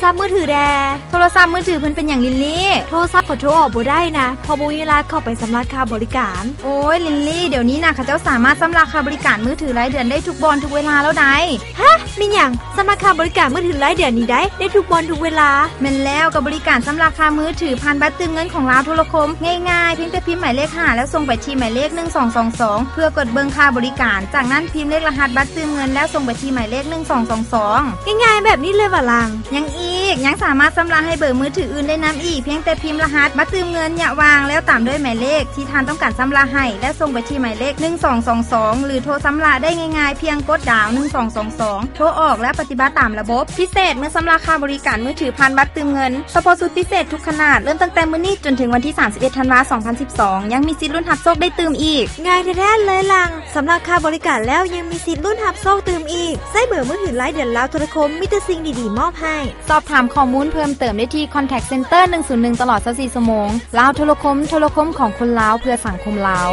ສັບມືຖືແດ່. ໂທລະສັບມືຖືເພິ່ນເປັນຫຍັງ ລິນລີ? ໂທລະສັບຂ້ອຍໂທອອກບໍ່ໄດ້ນະ ເພາະບໍ່ມີເວລາເຂົ້າໄປຊຳລະຄ່າບໍລິການ. ໂອ້ຍ ລິນລີ, ດຽວນີ້ນະ ເຂົາເຈົ້າສາມາດຊຳລະຄ່າບໍລິການມືຖືລາຍເດືອນໄດ້ທຸກບ່ອນທຸກເວລາແລ້ວໃດ໋. ຮະ? ມີຫຍັງ? ຊຳລະຄ່າບໍລິການມືຖືລາຍເດືອນນີ້ໄດ້ ໄດ້ທຸກບ່ອນທຸກເວລາ? ແມ່ນແລ້ວ, ກໍບໍລິການຊຳລະຄ່າມືຖືຜ່ານບັດຕື່ມເງິນຂອງລາວໂທລະຄົມ ງ່າຍໆ, ພຽງແຕ່ພິມໝາຍເລກຫ້າ ແລ້ວສົ່ງໄປທີ່ໝາຍເລກໜຶ່ງສອງສອງສອງ ເພື່ອກົດເບິ່ງຄ່າບໍລິການ. ຈາກນັ້ນພິມເລກລະຫັດບັດຕື່ມເງິນ ແລ້ວສົ່ງໄປທີ່ໝາຍເລກໜຶ່ງສອງສອງສອງ. ງ່າຍໆແບບນີ້ເລີຍຫວາ ຫຼັງ? ຍັງອີກ, ຍັງສາມາດຊຳລະໃຫ້ເບີມືຖືອື່ນໄດ້ນຳອີກ, ພຽງແຕ່ພິມລະຫັດບັດຕື່ມເງິນ ຍະຫວ່າງ ແລ້ວຕາມດ້ວຍໝາຍເລກທີ່ທ່ານຕ້ອງການຊຳລະໃຫ້ ແລ້ວສົ່ງໄປທີ່ໝາຍເລກໜຶ່ງສອງສອງສອງ ຫຼື ໂທຊຳລະໄດ້ງ່າຍໆ ພຽງກົດດາວໜຶ່ງສອງສອງສອງ ໂທອອກ ແລ້ວປະຕິບັດຕາມລະບົບ. ພິເສດ, ເມື່ອຊຳລະຄ່າບໍລິການມືຖືຜ່ານບັດຕື່ມເງິນ ສະເພາະຊຸດພິເສດທຸກຂະໜາດ ເລີ່ມຕັ້ງແຕ່ມື້ນີ້ຈົນເຖິງວັນທີສາມສິບເອັດ ທັນວາ ສອງພັນສິບສອງ ຍັງມີສິດລຸ້ນຮັບໂຊກໄດ້ຕື່ມອີກ. ງ່າຍແທ້ໆເລີຍຫຼັງ, ຊຳລະຄ່າບໍລິການແລ້ວຍັງມີສິດລຸ້ນຮັບໂຊກຕື່ມອີກ. ໃຊ້ເບີມືຖືລາຍເດືອນລາວໂທລະຄົມ ມີແຕ່ສິ່ງດີໆມອບໃຫ້. ສອບຖາມຂໍ້ມູນເພີ່ມເຕີມໄດ້ທີ່ Contact Center ໜຶ່ງສູນໜຶ່ງ ຕະຫຼອດຊາວສີ່ຊົ່ວໂມງ. ລາວໂທລະຄົມ, ໂທລະຄົມຂອງຄົນລາວ ເພື່ອສັງຄົມລາວ.